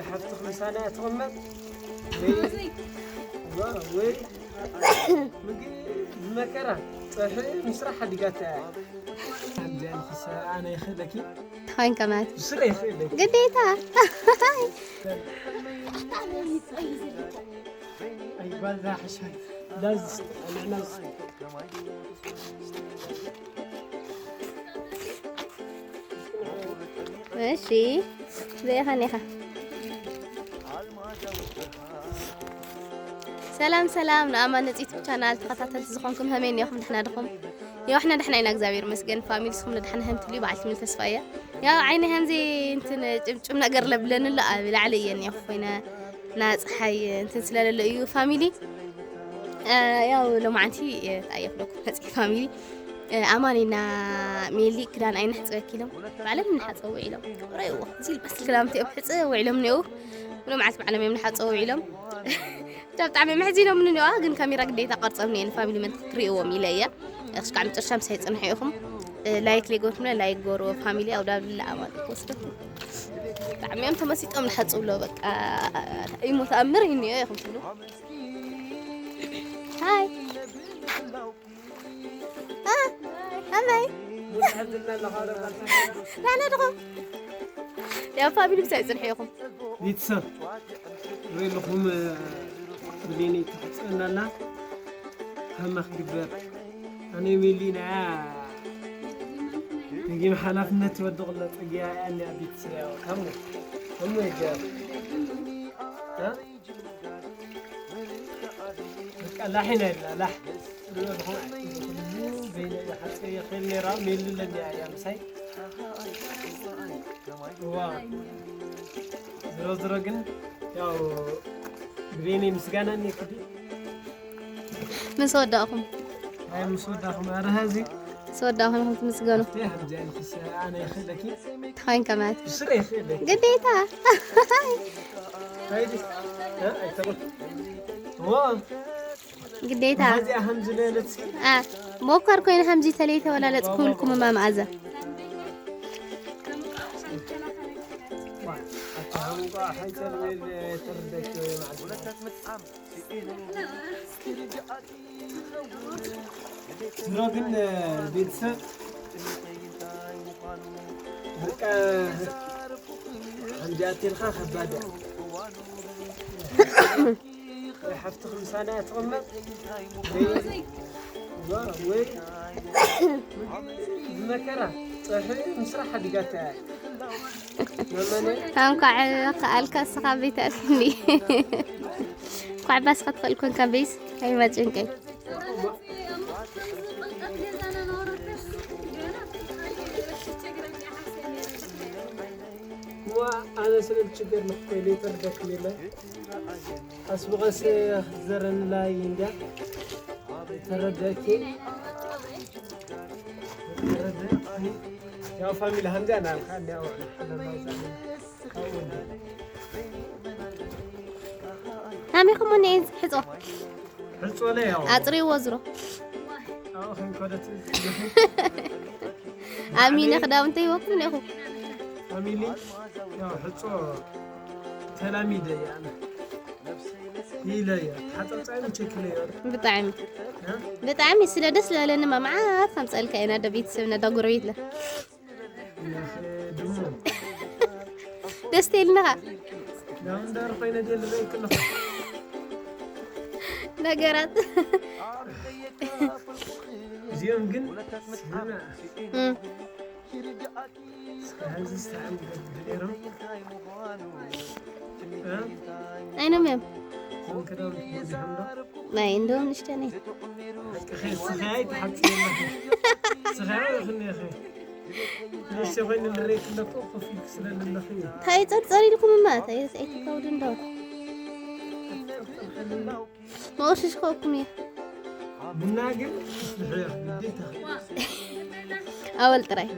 ሓፍትኽ ምሳና ትቕመጥ ወይ ወይ ምግቢ ብመከራ ፀብሒ ምስራሕ ሓዲጋታ እያ። ከምዚኣ ንኽሰ ኣነ ይኽእለኪ። ተኾይንካ ማለት እዩ። ብስረ ይኽእለኪ። ግዴታ። ኣይባዛ ሓሻይ ዳዝ ኣናናስ እሺ፣ ዚኣ ኸኒኻ። ሰላም ሰላም፣ ንኣማን ነፂ ዩቱብ ቻናል ተኸታተልቲ ዝኾንኩም፣ ከመይ እኒኹም? ደሕና ድኹም? ያው እሕና ደሕና ኢና፣ እግዚኣብሔር ይመስገን። ፋሚሊ ስኹም ደሕና ከም ትልዩ በዓልቲ ሙሉ ተስፋ እየ። ያው ዓይነ ከምዚ እንትን ጭምጭም ነገር ለብለኒ ኣሎ፣ ኣብ ላዕሊ እየ እኒኹ ኮይነ፣ ና ፀሓይ እንትን ስለለሎ እዩ ፋሚሊ። ያው ሎማዓንቲ፣ እንታይ እየ ክብለኩም፣ ነፂ ፋሚሊ፣ ኣማኒና ሜሊ ክዳን ኣይንሕፅበኪ ኢሎም፣ ባዕሎም ንሓፀቡ ውዒሎም። ርእይዎ፣ እዚ ልበስ ክዳውንቲ እዮም ሕፅ ውዒሎም እኒኦ። ሎማዓንቲ ባዕሎም እዮም ንሓፀቡ ውዒሎም። ብቻ ብጣዕሚ መሕዚኖም ንኒዋ፣ ግን ካሜራ ግዴታ ቀርፀም እኒአ ንፋሚሊ መን ክትርእይዎም ኢለ እየ። እስካዕ መጨረሻ ምሳይ ፅንሑ ኢኹም። ላይክ ሌጎትምለ ላይክ ጎርዎ ፋሚሊ። ኣውዳብላ ኣማን ክወስደኩም። ብጣዕሚ እዮም ተመሲጦም ንሓፅብሎ። በቃ እሞ ተኣምር እዩ እኒኦ ኢኹም ትብሉ። ሃይ። አ፣ ሃይ። ዳና ድኹም። ያው ፋሚሊ ምሳይ ፅንሑ ኢኹም። ቤተሰብ ሪልኹም ብሌኒ ትሕፅእናላ ሃማ ክግበር ኣነ ሚሊና ነጊም ሓላፍነት ይወድቕሎ ፅግያ ያኒ ኣብ ቤተሰብ ያው ከም ከም ይገር እ? በቃ ላሕ ኢና ኢልና ላሕ ሪኦ ዝኾነ በይነ ሓፀ የኽእል ነራ ሜሊ ለኛ እያ ምሳይ ዋ ዝሮ ዝሮ ግን ያው ግቤኔ ምስጋና እኔ ክዲ ምስ ወዳእኹም ኣይ ምስ ወዳኹም ኣረ ሀዚ ምስ ወዳእኹም ኢኹም ትምስገኑ። ያ ሀዚ ኣነ ክስ ኣነ ይኽእለኪ ተኾይንካ ማለት እዩ። ብስረ ይኽእለኪ ግዴታ ኣይዲ ኣይተቑ ዋ ግዴታ ሀዚ ኣኸም ዝለለት አ ሞከር ኮይኑ ከምዚ ተለይ ተወላለጽ ኩልኩም እማ መኣዛ ዝሮ ግን ቤተሰብ በቃ ከምዚ ኣትልካ ከባድ እያ። ወይ ሓፍቲ ክምሳና ትቕመጥ ወይ ወይ ዝመከራ ፀብሒ ምስራሕ ሓዲጋታ እያ። መመነ እንኳዕ ከኣልካ እስኻ ቤት ኣልክኒ እንኳዕ ባስኻ ትኽእል ኮንካ ቤስ ኣይማጭንቀይ እዋ ኣነ ስለ ችግር ንክኮይ ሌተር ደክም የለ ኣስብቐስ ዘረንላ ይንዳ ተረደኪ ተረደኪ ያው ፋሚሊ ሃምዛ ናልካ እንዲያው ሃሚኹም እኔ ሕጾ ሕጾለ ያው ኣጽሪዎ ዝሮ ያው ኸንኮደት ኣሚነ ክዳውንተይ ወቅቱ ነኹ ፋሚሊ ያው ሕጾ ተላሚደ ያለ ይለየ ሓጸብጻቢ ቸክለ ያለ ብጣዕሚ ብጣዕሚ ስለ ደስ ዝለለኒ ማማዓት ከምፀልካ ኢና ዶ ቤተሰብና ዶ ጎረቤትና ድሞ ደስ ተይልንኻ ያው እንዳር ኮይነ ደልበይ ክለኹ ነገራት እዚኦም ግን ስምና እም፣ ሕዚ ዝተዓም ገይሮም ኣይኖም እዮም ክዳውንቲ በዚሖም ዶ ናይ እንደውም ንሽተነይ ስኻይ ተሓፅየና ስኻይ ይኹን ይኸ ንሽ ኮይኑ ንሬት ኣለኩ ኮፊ ስለለለኺ እንታይ ፀርፀር ኢልኩም እማ እንታይ ኣይትከውዱ እንዶ መወሽሽ ከውኩም እየ ቡና ግን ትስልሕዮ ግዴታ ኣወል ጥራይ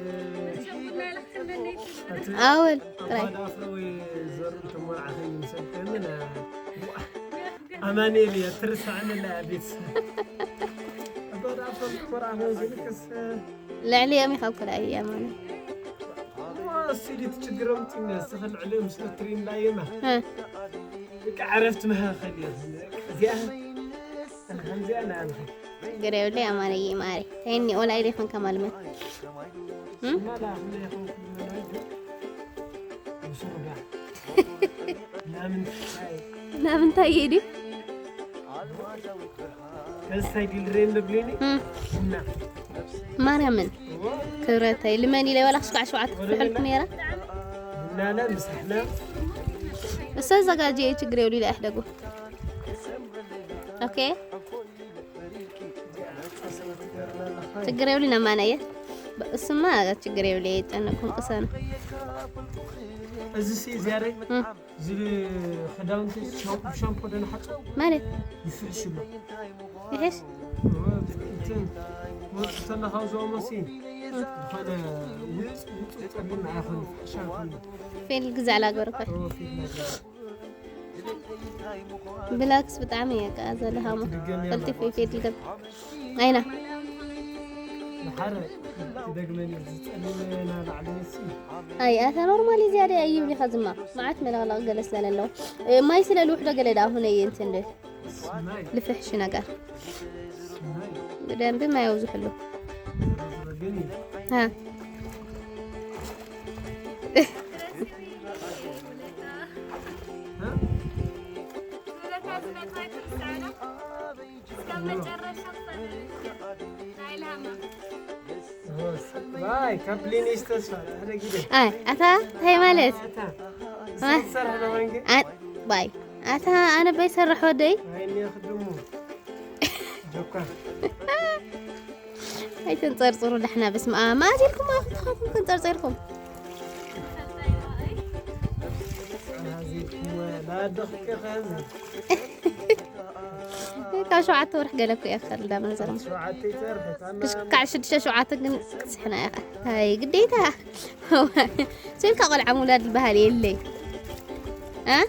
ኣወል ጥራይ ኣባዳፍሮ ወይ ዘር ተሞርዓኸ ይምሰል ከምን ኣማኑኤል እያ ትርስዓኒ ኣላ ቤት ኣባዳፍሮ ተሞርዓኸ ዝልክስ ልዕሊኦም ኢኻ እኮ ደኣ እያ ማለት እሱ ዲት ችግሮም ጢም ያስተኸል ዕልም ስለትሪን ላየማ እ። በቃ ዕረፍት መኸኸል እያ። እዚኣ ከምዚኣ ናንኸ ችግር የብለይ ኣማነይ ማሪ። ተይኒ ኦላይ ደይኮን ከማልመት። እም? ማላ ሁሉ ይኹን። ብሱርጋ ናምን ናምንታይ እዩ ድዩ? ከሳይ ዲልሬን ንብሊኒ እም። እና ማርያምን ክብረተይ ልመን ኢለ ዋላ ክስካዕ ሸውዓተ ክፍልኩ ነይራ። ቡናና ምሳሕና እሰ ዘጋጀ ችግር የብሉ ኢለ ኣሕደጉ። ኦኬ ችግር የብሉ ነማናየ። እሱማ ችግር የብሉ የጨነኩም ቅሰኑ። እዚ ሲ ዝያደ እም። ዝብል ክዳውንቲ ሻምፖ ዶ ንሓጽብ ማለት ይፍሕሽ ኣሎ። ይሕሽ እንትን ወጥ ተለኻው ዞሞ ሲ ዝኾነ ውፅ ውፅ ጸሊም ኣይኾነ ፍሕሻ ኣይኾነ። ፌል ግዛዕ ላገርኳ። ብላክስ ብጣዕሚ እየ ከዓ ዘለሃሞ ቀልጢፉ ይፌድ ልገብ ኣይና ድሓር ትደግመኒ ዝጸልመና ላዕሊ ንሲ ኣይ ኣታ ኖርማሊ ዝያደ ኣይብሊኻ ዝማ መዓት መለቕለቕ ገለ ስለለለዎ ማይ ስለ ልውሕዶ ገለ ደኣ ሁነ እየ እንትን ብል ስማይ ልፍሕሽ ነገር ስማይ ብደንቢ ማይ ኣውዝሕሉ ዝረግን እዩ ሃ ኣይ ኣታ እንታይ ማለት ባይ ኣታ ኣነ ባይ ሰርሕ ወደይ ኣይተንጸርጽሩ ዳሕና በስመ ኣብ መኣዝ ኢልኩም ኣኹም ተኻትኩም ተንጸርጺርኩም ካብ ሸውዓተ ወርሒ ገለ እኮ እየ ክኸል እንዳመዘርና ክሻዕ ሽዱሽተ ሸውዓተ ግን ክትስሕና ኢኻ ኣይ ግዴታ ስልካ ቆልዓ ምውላድ ዝበሃል የለይ እ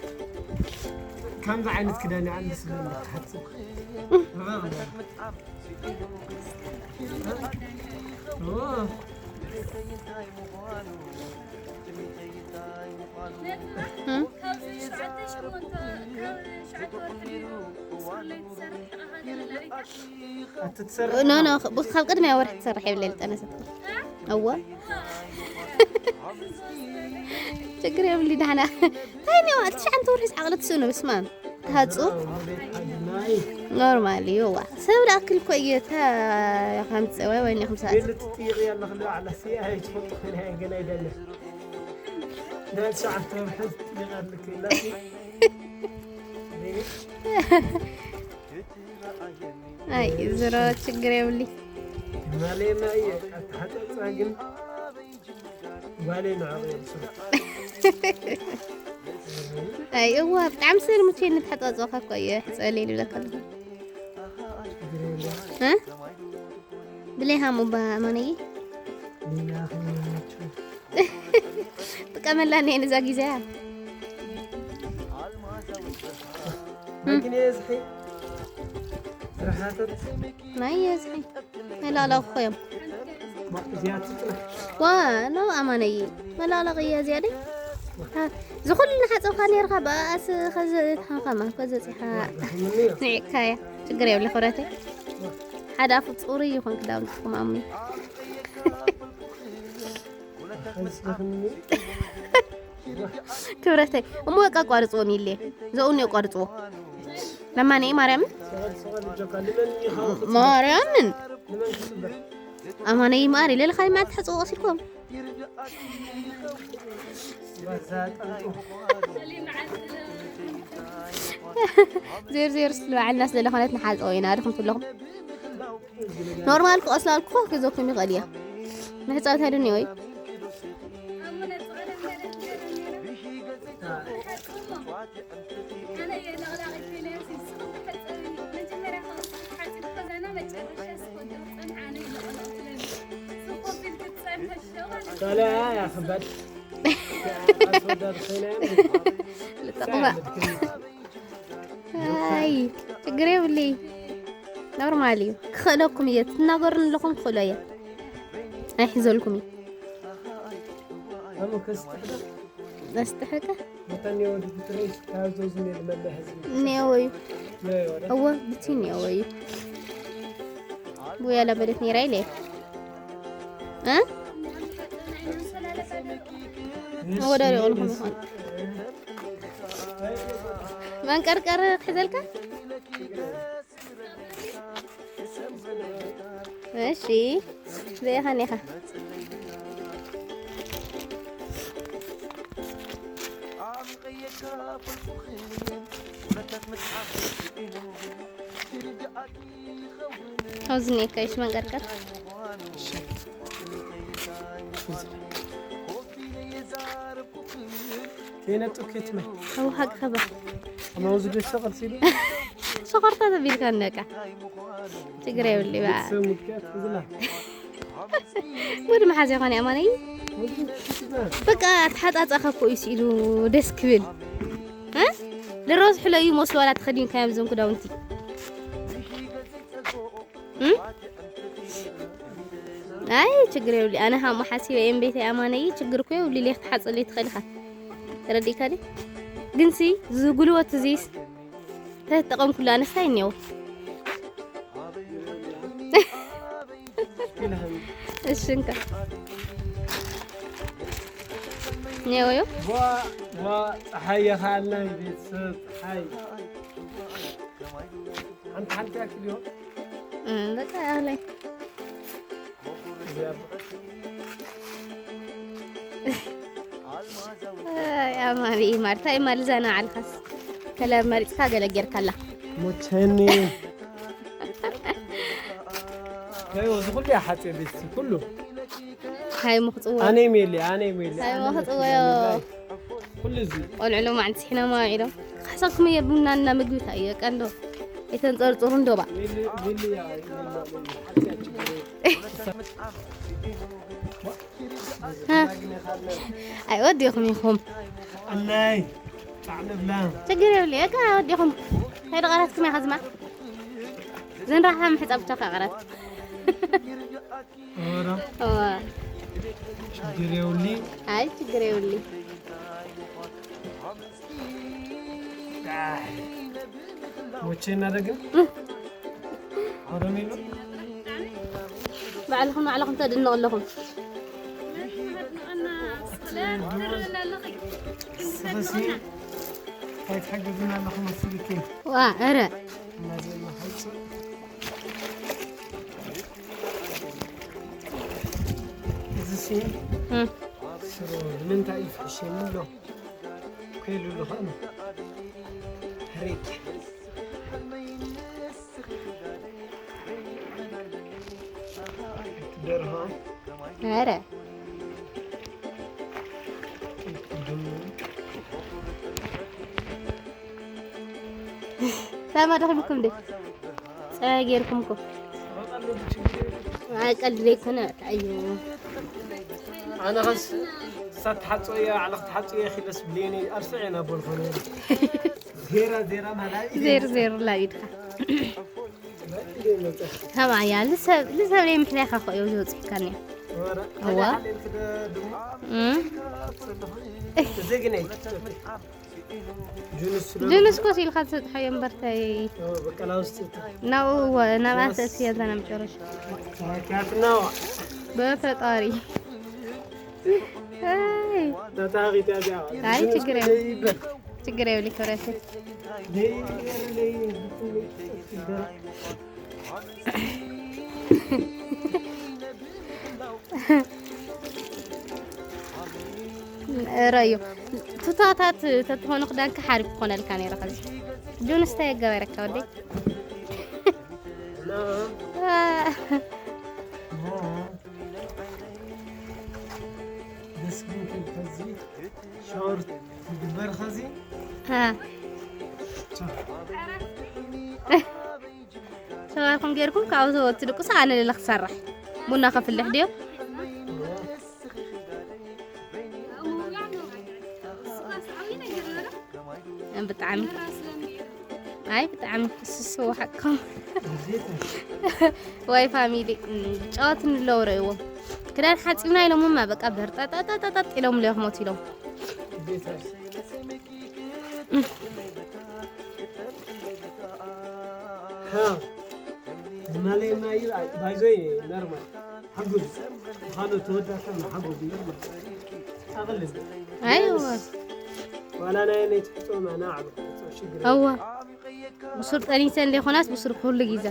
ከምዚ ዓይነት ክዳን ይዓንዲ ስለ ትሓጽብ ኖ ኖ ካብ ቅድሚያ ወርሒ ትሰርሕ የብለ ልጠነሰት እወ ችግር የብሉ ዳሕና እንታይ ነው ትሽዓንተ ወርሒ ዓቕሊ ትስእኑ ብስማም ትሃፁ ኖርማል እዩ ዋ ሰብ ዳኣክል እኮ እየ ታ ከምፅወ ወይ ንኹም ሰዓት ናይ ትሽዓተ ወርሒ ትጥይቕ ኣለኪ ኢላትኒ። ኣይ ዝሮ ችግር የብሊ። ማለና እየ ኣተሓፀፅኣ ግን ጓለይ ንዕቕ እየ ዝስርሕ። ኣይ እዋ ብጣዕሚ ስለ ዝምቸየኒ ተሓፃፅኦኻ እኮ እየ ሕፀለይ ልብለካ ኣለኹ። እ? ብለይ ሃሙ ባ ኣማነይ። ጥቀመላ እኒሀን እዛ ግዜ እያ። መኪና የዝሒ ስራሓተት ናይ የዝሒ መላላው እኮ እዮም። እዚኣ ትጥራሕ ዋ ኖ ኣማነይ መላላቕ እያ እዚኣ ደይ ዝኹሉ ሓፀብካ ነርካ ብኣስ ከዘጥሓንካ ማለት ከዘፂሓ ንዕካያ ችግር የብለ ክብረተይ ሓደ ኣፉ ፅሩይ ይኹን ክዳውንትኩም ኣምኑ ክብረተይ እሞ በቃ ኣቋርፅዎ ሚሌ ዘኡኒ ኣቋርፅዎ ለማነ ማርያምን ማርያምን ኣማነይ ማሪ ለልኻይ ማት ተሕፅዎ ቀሲልኩም ዜር ዜር ስለ በዓልና ስለ ዝኾነት ንሓፅዎ ኢና ድኹም ትለኹም ኖርማል ክቐስላልኩ ክሕዘኩም ይኽእል እየ። መሕፀብታ ዶ እኒኦ እዩ? ልጠቕማ ኣይ ችግር የብለይ ኖርማል እዩ ክኽእለኩም እየ ትናገሩን ኣለኹም ክኽእሎ እየ ኣይሕዘልኩም እዩ ኣሞ ከስጥሕዶ ነስጥሕከ መታን የወዲ ብትሬሽ ካብዞ ዝኔ ልመለ ህዝቢ እኔወዩ ነወደ እወ ብቲ እኔወዩ ጉያ ለበደት ኔራ ኢለ እ ወደ ሪኦ ልኹም ይኾን መንቀርቀር ክሕዘልካ እሺ ዘይኸን ኢኻ ኣብዚ ኔካ ይሽ መንቀርቀር ቴነ ጡኬት መ ኣው ሀቅ ኸባ ኣማውዚ ደሰ ቀልሲሉ ሸኾርታ ተቢልካ ነቃ ችግር የብሉ ይባ ሰሙድከት ዝላ ወዲ መሓዝ ይኾን ኣማነይ በቃ ተሓፃፃኸ እኮ እዩ ስኢሉ ደስ ክብል እ? ድሮዝ ሕለዩ መስዋላ ተኸዲንካዮም እዞም ክዳውንቲ እ? ኣይ ችግር የብሉ ኣነ ሃሞ ሓሲበ እየም ቤተይ ኣማነይ ችግር እኮ የብሉ ሌክ ተሓፅለይ ትኽእልኻ ተረዲእካ ዲ ግንሲ ዝጉልበት እዚስ ተተጠቐምኩሉ ኣነስታይ እኒኦ እሺ እንካ ኔወዮ ዋ ዋ ፀሓይ የኻልና ቤተሰብ ፀሓይ ሓንቲ ሓንቲ ያክል ይሆን እም፣ በቃ ያለኝ ኣማሪ ማርታይ ማልዛና ዓልኻስ ከለር መሪፅካ ገለ ጌርካላ ሞቸኒ ከይ ወዚ ኩሉ ይሓፅእ ቤተሰብ ኩሉ ሃይ ምኽፅዎ ኣነ ሜሊ ኣነ ሜሊ ሃይ ምኽፅዎ ኩሉ እዚ ቆልዑ ሎማዕንቲ ስሒኖም ኣውዒሎም ክሕሰኩም እየ ቡና እና ምግቢ እንታይ እዩ ቀንዶ የተንፀርፅሩ እንዶባ ሜሊ ሜሊ ኣይወዲኹም ኢኹም ኣናይ ጣዕሚ ብላ ችግር የብሉ እካ ወዲኹም ከይዲ ቀረትኩም ኢኻ ዝማ ዝንራሕታ ምሕፃብ ብቻ ከቐረት ኧረ ችግር የውሊ ኣይ ችግር የብሉ ሞቼና ደግም ወደሚሉ ባዕልኹም ባዕልኹም ተድንቑ ኣለኹም ስኸሲ እንታይ ትሕግዝና ኣለኹም መሲልኪ ዋ ኧረ እናዘና ሓይፅእ እዚ ሲ እም፣ ስሮ ንምንታይ እዩ ፍሕሸኒ ኣሎ ከይሉ ኣሎ ኸእነ ሕሬክ ደርሆ ኧረ ሳማ ደኺምኩም ደ ፀያ ጌርኩም እኮ ኣይ ቀልዲ ዘይኮነ እዩ ኣነ ኸስ ሳት ተሓፅኦ እያ ዓለኽ ተሓፅኦ እያ ኪለስ ብሌኒ ኣርስዕ እየ ናቦል ኾነ ዜራ ዜራ ማላይ ዜር ዜር ላቢድካ ሰብኣያ ልሰብ ልሰብ ለይ ምሕላይካ ኮ እዩ ዝወፅእካኒ እዋ እም? እዚ ግን እዩ ጁንስ ስለ ጅንስ ኮስ ኢልካ ዝሰጥሓዮ እምበርታይ በቀላ ውስጥ ናብኡ እወ ናብኣ ተእስዮ እዛ ናብ መጨረሻ ያትናዋ በፈጣሪ ኣይ ናታ ሪታ ዚኣ ኣይ ችግር የብሉ ይበል ችግር የብሉ ክብረተይ ነይ ነይ ረዩ ቱታታት ተትኾኑ ክዳንካ ሓሪፍ ክኾነልካ ነይረ ከዚ ጁንስታ የገበረካ ወደይ ደስ ግን ከዚ ሻወር ትግበር ከዚ ሸዋርኩም ጌርኩም ካብኡ ዝወት ድቁስ ኣነ ልለ ክሰርሕ ቡና ከፍልሕ ድዮ ብጣዕሚ ኣይ ብጣዕሚ ስስዎ ሓቅኩም። ወይ ፋሚሊ ጨዋት ንለው ረእዎም ክዳን ሓፂብና ኢሎምማ በቃ በርጠጠጠጠጥ ኢሎም ሊኽሞት ኢሎም። ዝማለየና እዩ ባይዞይ ነርማል ሓጉዝ ምዃኑ ተወዳእካ ሓጎጉ ነርማል ኣቕልል ኣይዋ ዋላ ናይ ናይ ትሕቶ ማና ዓሉ ሽግር እዋ ብሱር ጠኒሰ እንደ ይኾናስ ብሱር ኩሉ ግዜ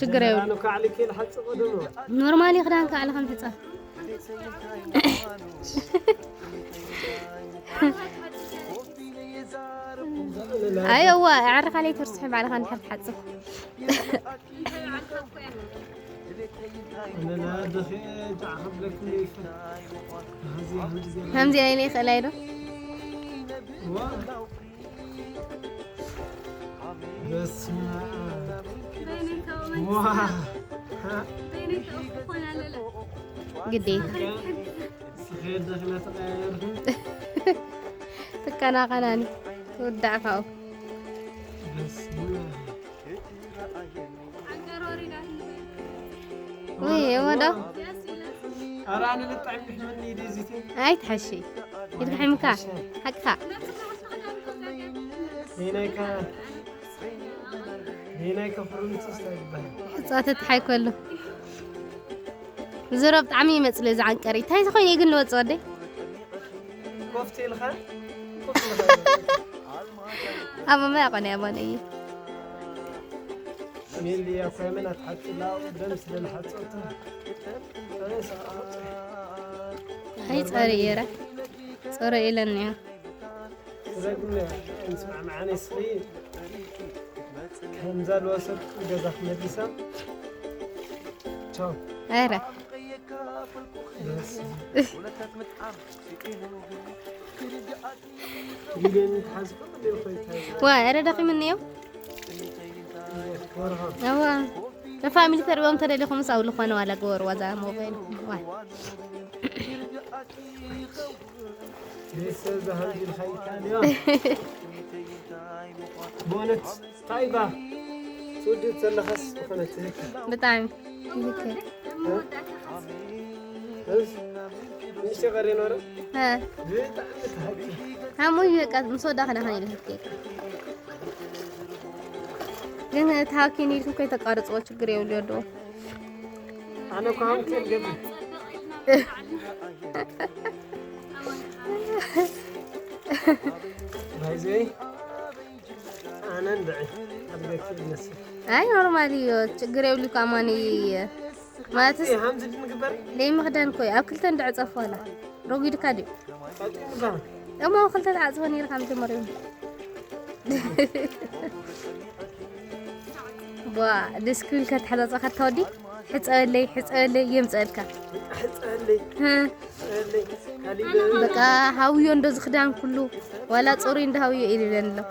ችግር የብሉ። ኖ ካዕሊ ኬል ሓጽቆ ደሞ ኖርማሊ ክዳን ካዕሊ ከም ሕጻን ኣየዋ ኣዕርኻ ለይ ትርስሒ ባዕልኻ እንድሕር ትሓጽብ ከምዚኣ ኢለ ይኽእላ ኢሉ ግዴታ ትከናኸናኒ ትውዳዕ ካብኡ ወይ እሞ ዶ ኣይትሐሺ ይድሕምካ ሓቅኻ ናይ ከፍሩን ተስታ ይባል ሕፃተ ተሓይኮሉ ዝሮ ብጣዕሚ ይመፅለ ዝዓንቀሪ እንታይ ዝኾይነ ግን ልወፅ ወደይ ኮፍቲ ኢልኻ ኣቦማ ያቆነ ኣቦነ እዩ ሚልያ ኮይመን ኣትሓፅላ ደም ስለልሓፀቱ ኣይ ፀሪ የረ ፀረ ኢለኒ ረግም እንስማዕማዓነ ስሪ ከምዛ ልወሰድ ገዛ ክመሊሳ ቻው ኧረ ዋ ኧረ ደኺምኒ እዮም እዋ ንፋሚሊ ተሪቦም ተደሊኹም ሳው ዝኾነ ዋላ ግበርዋ እዛ ሞባይል ዋ ቤተሰብ ዝሃንጅልካ ይካልዮ ብእውነት ታይባ ትውድድ ዘለኻስ ዝኾነ ትህካ ብጣዕሚ ትክክል እስ ምሽ ቀሪ ኖረ እ ብጣዕሚ ትሃኪ ሃሙ በቃ ምስ ወዳኽና ኸነ ኢለ ህኬ ግን ተሃኪን ኢልኩም ከይተቋርፅዎ ችግር የብሉ ወድዎ ኣነ እኮ ሃምከል ገብ ባይዘይ ኣነ እንድዒ ኣድገኪ ይመስል ኣይ ኖርማል እዩ ችግር የብሉ እኮ ኣማኒ ማለትስ ሃምዚ ድንግበር ለይ ምኽዳን እኮ እዩ ኣብ ክልተ እንድዕፀፎ ኣላ ረጒድካ ድዩ ቀጢንባ እሞ ክልተ ተዓፅፎ ነይርካ መጀመርያ ቧ ደስ ክብል ከተሓፃፀኻ ተወዲ ሕፀበለይ ሕፀበለይ የምፀልካ ሕፀለይ ህ ሕፀለይ ካሊበ በቃ ሃውዮ እንዶ ዝኽዳን ኩሉ ዋላ ፅሩይ እንዶ ሃውዮ ኢሉ ይብለኒ ኣሎ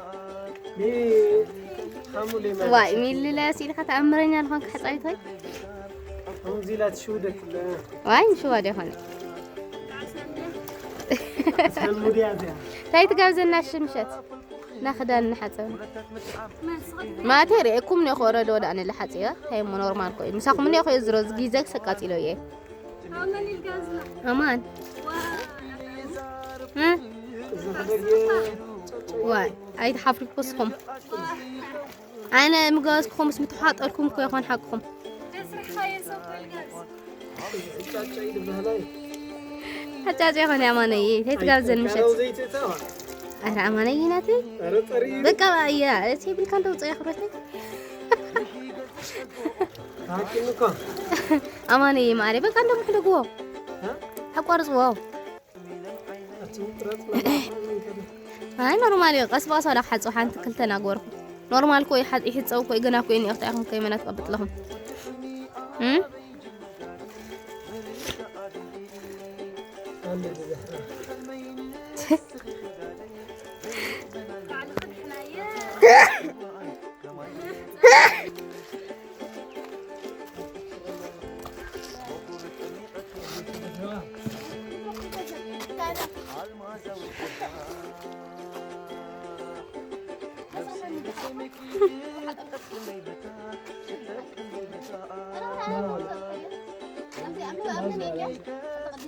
ሓሙለይ ዋይ ሚልለ ሲልካ ተኣምረኛ ዝኾንካ ሕፃዊት ወይ ከምዚ ኢላ ትሽውደክ ዋይ ንሽዋ ዶ ይኾነ ሓሙድያ እዚኣ እንታይ ትጋብዘና ሽምሸት ናኽዳን ንሓፀብ ማእተ ርኤኩም ኔ ክወረዶ ወዳእኒ ልሓፅዮ እንታይ እሞ ኖርማል ኮ ምሳኹም ኔ ኮ ዝሮ ግዜ ክሰቃፂሎ እየ ኣማን እ? ዋይ ኣይትሓፍሪ ኮስኹም ኣነ ምገበዝኩኹምስ ምተሓጠልኩም እኮ ይኾን ሓቅኹም ሓጫጭ ይኾን ኣማነይ እንታይ ትጋብዘን ምሸት ኣረ ኣማነይ ናተይ በቃ እያ እቲ ብልካ እንደውፀ ያኽብረተይ ኣማነይ ማዕረ በቃ እንደምሕደግዎ ኣቋርፅዎ ኣይ ኖርማል እዩ ቀስ በቀስ ዋላ ክሓፅቡ ሓንቲ ክልተ ናግበርኩ ኖርማል ኮ ይሕፀው ኮ ገና ኮ እኒኦ ክታይኹም ከይመና ትቐብጥ ኣለኹም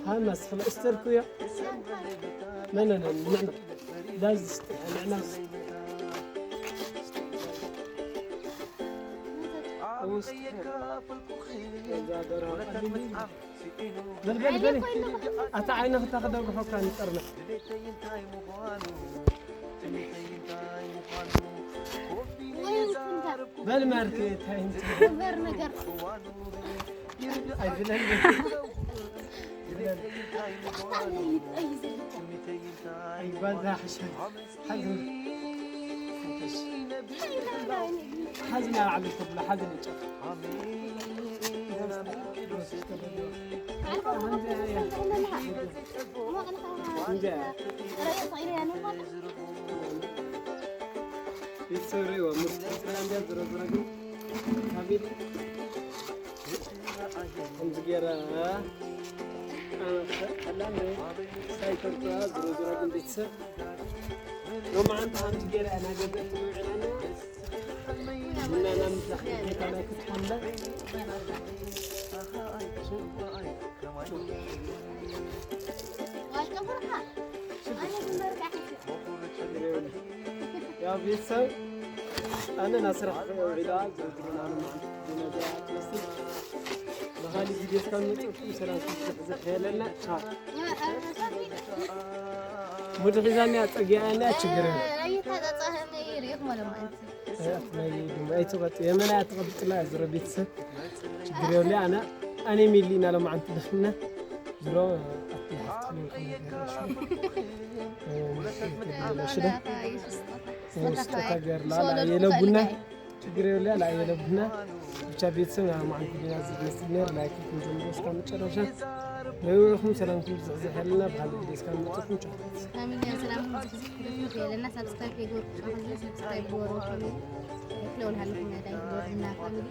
ها مسخ الاستر كويا. لا لا لا لا. لا زست. لا لا. በል በል በል። ኣታ ዓይንኻ ተኽደጉ ሖካ ንጠርና። በል ማርክ እንታይ እንታይ? በር ነገር። ኣይብለን። ኣይባዛ ሓሻ። ሓዝና። ሓዝና ዓቢ ተብሎ ሓዝና ጨፍ። እንጃ። ይሰሪዋ ሙስሊም ስላንዳ ዝረዝረግን ካቢል ከምዚ ገይራ ኣላለ ሳይተርታ ዝረዝረግን ቤተሰብ ሎማዓንቲ ከምዚ ገይራ እናገበል ንውዕላና ቡናና ምሳሕ ቤታና ክትሓምላ ያው ቤተሰብ ኣነ ናብ ስራሕ ውዒላ ዝወድሩና ንመዓልቲ ዝነገ ትመስል ብኻሊእ ቪድዮ እስካብ ንመፅእ ሰላም ዝሕዘ ከየለና ቻው። ሙድ ሒዛኒ ኣፀጊኣኒ ችግር የለን። ኣይተቐጥ የመን ኣይተቐብጥላ ዝረ ቤተሰብ ችግር የለ ኣነ ኣነ ሚሊ ኢና ሎማዓንቲ ደኺምና ዝሮ ኣትሓፍትኒ ሽደ ስጦታ ገርላ ላየለ ቡና ችግር የለ ላየለ ቡና ብቻ ቤተሰብ ና ማዓንቲ ዲና ዝመስል ነር ላይክ ጀምሮ እስከ መጨረሻ ነውዕኹም ሰላምኩም ዝሕዝሕ ያለና ብካሊእ ቪድዮ እስከ መጠኩም ቻው። ኣሚን። ሰላምኩም ዝሕዝሕ ያለና ሳብስክራይብ የገርኩ ሳብስክራይብ ገርኩ ክለውን ሃለኩም ያዳይ ገርና ፋሚሊ